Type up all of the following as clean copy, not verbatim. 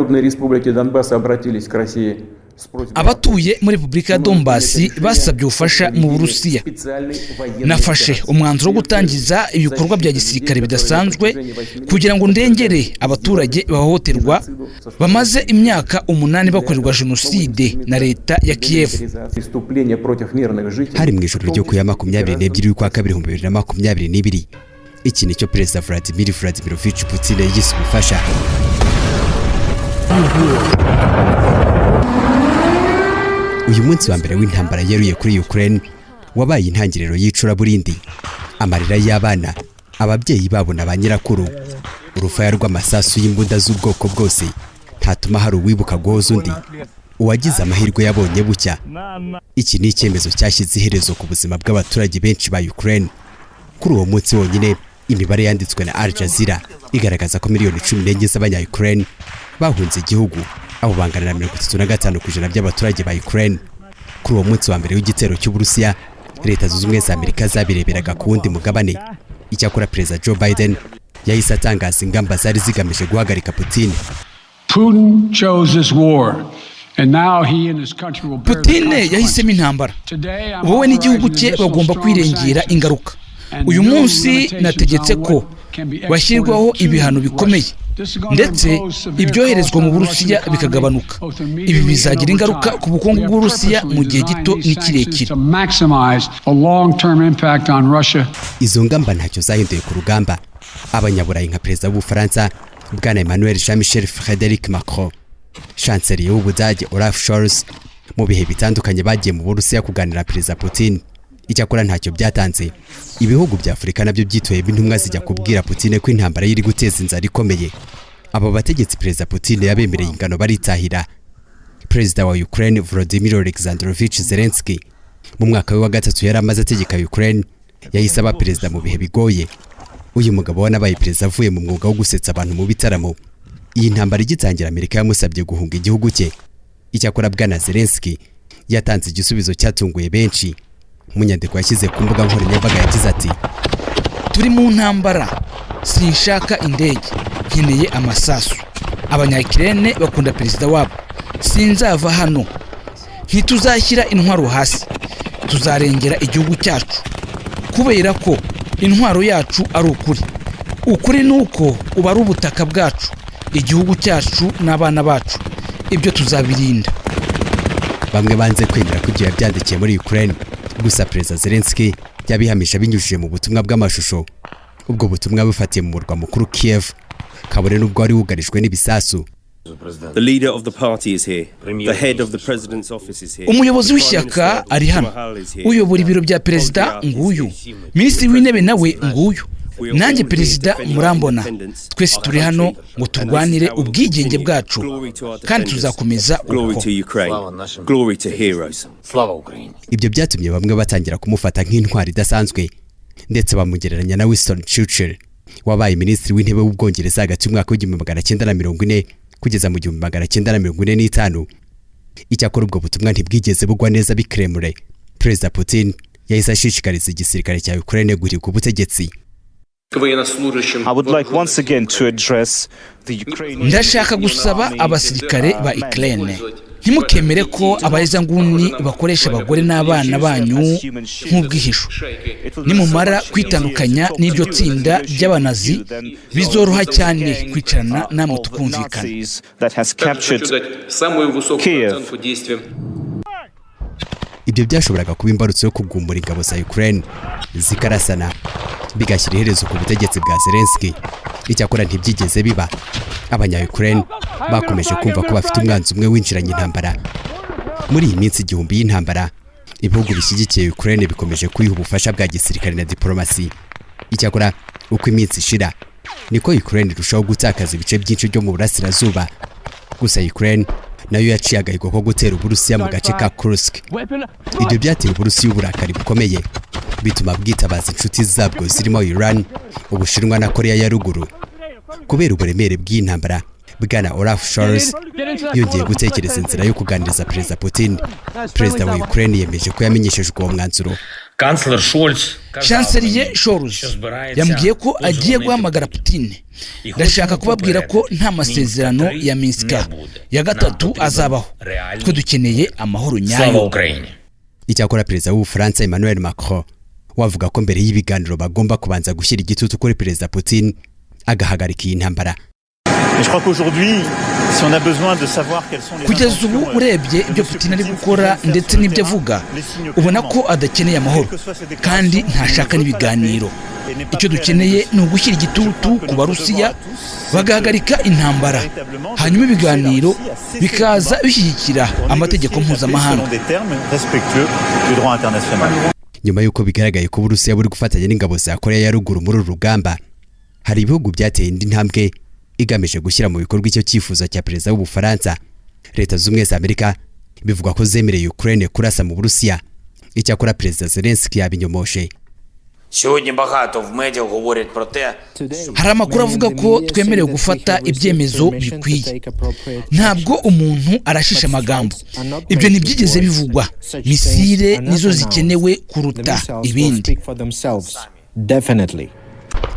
Народные республики Донбасса обратились к России с просьбой. Abatuye muri Repubulika ya Dombasi basabye ubufasha mu Burusiya. Nafashe umwanzuro wo gutangiza ibikorwa bya gisirikare bidasanzwe kugira ngo ndengere abaturage bahohoterwa, bamaze imyaka 8 bakorerwa jenoside na leta ya Kiev. Преступления против мирных жителей. Hari mu ijoro ryo ku ya 22 y'ukwa kabiri 2022. Iki nicyo Perezida Vladimir Vladimirovich Putin yise ubufasha. Uyu munsi wa mbere w'intambara yeruye kuri Ukraine wabaye intangiriro y'icuraburindi, amarira y'abana, ababyeyi babo na ba nyirakuru, urufaya rw'amasasu y'imbunda z'ubwoko bwose ntatuma hari uwibuka guhoza undi. Uwagize amahirwe yabonye bucya. Iki ni icyemezo cyashyize iherezo ku buzima bw'abaturage benshi ba Ukraine. Kuri uwo munsi wonyine, imibare yanditswe na Al Jazeera igaragaza ko miliyoni 14 z'abanya-Ukraine bahunze igihugu. Abo bangana na 35% by'abaturage ba Ukraine. Kuri uwo munsi wa mbere w'igitero cy'Uburusiya, Leta Zunze Ubumwe za Amerika zabireberaga ku wundi mugabane. Icyakora Perezida Joe Biden yahise atangaza ingamba zari zigamije guhagarika Putin. Putin chose this war, and now he and his country will bear the Putine yahisemo consequences. intambara. Wowe n'igihugu cye bagomba kwirengera ingaruka. Uyu munsi nategetse ko bashyirwaho ibihano bikomeye, ndetse ibyoherezwa mu Burusiya bikagabanuka. Ibi bizagira ingaruka ku bukungu bw'Uburusiya mu gihe gito n'ikirekire. To maximize the long-term impact on Russia. Izo ngamba ntacyo zahinduye ku rugamba. Abanyaburayi nka Perezida w'Ubufaransa Bwana Emmanuel Jean Michel Frederic Macron, Chancelier w'Ubudage Olaf Scholz, mu bihe bitandukanye bagiye mu Burusiya kuganira na Perezida Putin. Icyakora ntacyo byatanze. Ibihugu bya Afurika nabyo byitoyemo intumwa zijya kubwira Putin ko intambara ye iri guteza inzara ikomeye. Abo bategetsi Perezida Putin yabemereye ingano baritahira. Perezida wa Ukraine Volodymyr Alexandrovich Zelensky, mu mwaka we wa gatatu yari amaze ategeka Ukraine, yahise aba perezida mu bihe bigoye. Uyu mugabo wanabaye perezida avuye mu mwuga wo gusetsa abantu mu bitaramo. Iyi ntambara igitangira, Amerika yamusabye guhunga igihugu cye. Icyakora Bwana Zelensky yatanze igisubizo cyatunguye benshi. Mu nyandiko yashyize ku mbuga nkoranyambaga yagize ati: "Turi mu ntambara. Sinshaka indege, nkeneye amasasu. Abanyakirene bakunda perezida wabo. Sinzava hano. Ntituzashyira intwaro hasi. Tuzarengera igihugu cyacu kubera ko intwaro yacu ari ukuri. Ukuri ni uko uba ari ubutaka bwacu, igihugu cyacu n'abana bacu. Ibyo tuzabirinda." Bamwe banze kwemera ko ibyo yabyandikiye muri Ukraine. Gusa Perezida Zelensky yabihamije abinyujije mu butumwa bw'amashusho. Ubwo butumwa bufatiye mu murwa mukuru Kiev, kabone n'ubwo wari wugarijwe n'ibisasu. The leader of the party is here. The head of the president's office is here. Umuyobozi w'ishyaka ari hano, uyobora ibiro bya perezida nguyu, minisitiri w'intebe nawe nguyu, nanjye perezida murambona. Twese turi hano ngo turwanire ubwigenge bwacu kandi tuzakomeza Glory uko. to Ukraine. Glory to heroes. Ibyo byatumye bamwe batangira kumufata nk'intwari idasanzwe, ndetse bamugereranya na Winston Churchill wabaye minisitiri w'intebe w'Ubwongereza hagati y'umwaka w'1940 kugeza mu 1945. Icyakora ubwo butumwa ntibwigeze bugwa neza bikremure. Perezida Putin yahise ashishikariza igisirikare cya Ukraine guhirika ubutegetsi. I would like once again to address the Ukrainian Ndashaka gusaba abasirikare ba Ukraine: ntimukemere ko abahezanguni bakoresha abagore n'abana banyu nk'ubwihisho. Nimumara kwitandukanya n'iryo tsinda ry'abanazi, bizoroha cyane kwicarana namwe tukumvikana. That has captured Kiev. Ibyo byashoboraga kuba imbarutso yo kugumura ingabo za Ukraine zikarasana, bigashyira iherezo ku butegetsi bwa Zelensky. Icyakora ntibyigeze biba. Abanya Ukraine bakomeje kumva ko bafite umwanzi umwe winjiranye intambara. Muri iyi minsi 1000 y'intambara, ibihugu bishyigikiye Ukraine bikomeje kuyiha ubufasha bwa gisirikare na diplomasi. Icyakora uko iminsi ishira niko Ukraine irushaho gutakaza ibice byinshi byo mu burasirazuba. Gusa Ukraine nayo yaciye agahigo ko gutera Uburusiya mu gace ka Kursk. Ibyo byateye Uburusiya uburakari bukomeye, bituma bwitabaza inshuti zabwo zirimo Iran, Ubushinwa na Korea ya Ruguru. Kubera uburemere bw'iyi ntambara, Bwana Olaf Scholz yongeye gutekereza inzira yo kuganiriza Perezida Putin. Perezida wa Ukraine yemeje ko yamenyeshejwe uwo mwanzuro. Канцлер Шольц Chancelier Scholz yambwiye ko agiye guhamagara Putin. Ndashaka kubabwira ko nta masezerano ya Minsk ya gatatu azabaho. Twe dukeneye amahoro Слава nyayo. Україні! Icyakora perezida w'Ubufaransa Emmanuel Macron wavuga ko mbere y'ibiganiro bagomba kubanza gushyira igitutu kuri perezida Putin agahagarika iyi ntambara. Et je crois qu'aujourd'hui, si on a besoin de savoir quelles sont les Kugeza ubu, urebye ibyo Putin ari gukora ndetse n'ibyo avuga, ubona ko adakeneye amahoro kandi ntashaka n'ibiganiro. Icyo dukeneye ni ugushyira igitutu ku Barusiya bagahagarika intambara, hanyuma ibiganiro bikaza bishyigikira amategeko mpuzamahanga. Selon des termes respectueux du droit international. Nyuma y'uko bigaragaye ko Uburusiya buri gufatanya n'ingabo za Korea ya Ruguru muri uru rugamba, hari ibihugu byateye indi ntambwe igamije gushyira mu bikorwa icyo cyifuzo cya perezida w'Ubufaransa. Leta Z'Ubumwe za Amerika bivugwa ko zemereye Ukraine kurasa mu Burusiya. Icyakora perezida Zelensky yabinyomoshe. Сьогодні багато в медіа говорять про те, Hari amakuru avuga ko twemerewe gufata ibyemezo bikwiye. Ntabwo umuntu arashisha amagambo, ibyo ntibyigeze bivugwa. Misile nizo zikenewe kuruta ibindi. Definitely.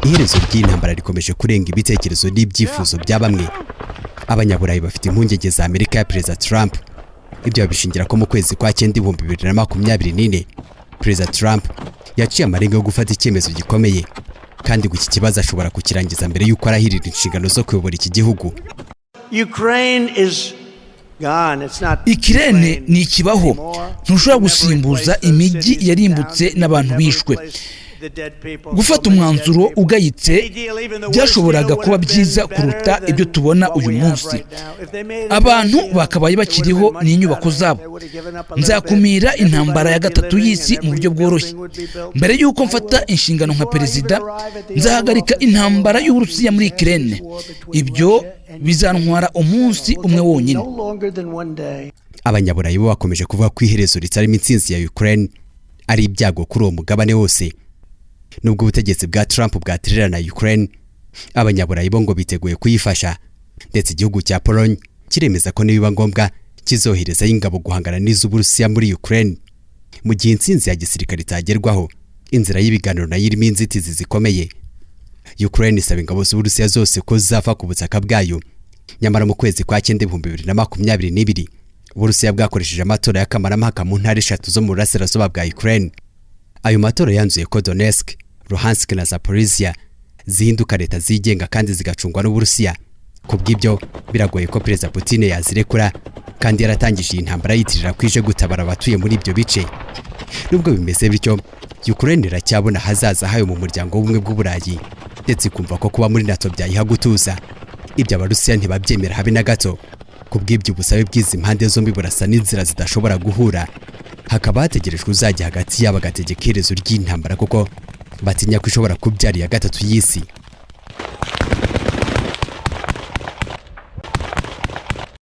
Iherezo ry'intambara rikomeje kurenga ibitekerezo n'ibyifuzo bya bamwe. Abanyaburayi bafite impungenge za Amerika ya perezida Trump. Ibyo babishingira ko mu kwezi kwa cyenda 2024 perezida Trump yaciye amarenga yo gufata icyemezo gikomeye, kandi ngo iki kibazo ashobora kukirangiza mbere y'uko arahirira inshingano zo kuyobora iki gihugu. Ukraine is gone. It's not Ikirene ni ikibaho. Ntushobora gusimbuza imijyi yarimbutse n'abantu bishwe. Gufata umwanzuro ugayitse byashoboraga kuba byiza kuruta ibyo tubona uyu munsi. Abantu bakabaye bakiriho n'inyubako zabo. Nzakumira intambara ya gatatu y'isi mu buryo bworoshye. Mbere y'uko mfata inshingano nka perezida, nzahagarika intambara y'Uburusiya muri Ukraine. Ibyo bizantwara umunsi umwe wonyine. No longer than one day. Abanyaburayi bo bakomeje kuvuga ko iherezo ritarimo intsinzi ya Ukraine ari ibyago kuri uwo mugabane wose. Nubwo ubutegetsi bwa Trump bwatererana Ukraine, abanyaburayi bo ngo biteguye kuyifasha, ndetse igihugu cya Pologne kiremeza ko nibiba ngombwa kizoherezayo ingabo guhangana n'iz'Uburusiya muri Ukraine. Mu gihe intsinzi ya gisirikare itagerwaho, inzira y'ibiganiro nayo irimo inzitizi zikomeye. Ukraine isaba ingabo z'Uburusiya zose ko zava ku butaka bwayo. Nyamara mu kwezi kwa cyenda 2022 Uburusiya bwakoresheje amatora y'akamaramahaka mu ntara eshatu zo mu burasirazuba bwa Ukraine. Ayo matora yanzuye ko Donetsk, Luhansk na Zaporizhia zihinduka leta zigenga kandi zigacungwa n'Uburusiya. Ku bw'ibyo, biragoye ko perezida Putin yazirekura kandi yaratangije iyi ntambara yitirira ko ije gutabara abatuye muri ibyo bice. Nubwo bimeze bityo, Ukraine iracyabona ahazaza hayo mu muryango w'Ubumwe bw'Uburayi, ndetse ikumva ko kuba muri NATO byayiha gutuza. Ibyo Abarusiya ntibabyemera habe na gato. Ku bw'ibyo, ubusabe bw'izi mpande zombi burasa n'inzira zidashobora guhura, hakaba hategerejwe uzajya hagati yabo agategeka iherezo ry'intambara, kuko batinya ko ishobora kubyara iya gatatu y'isi.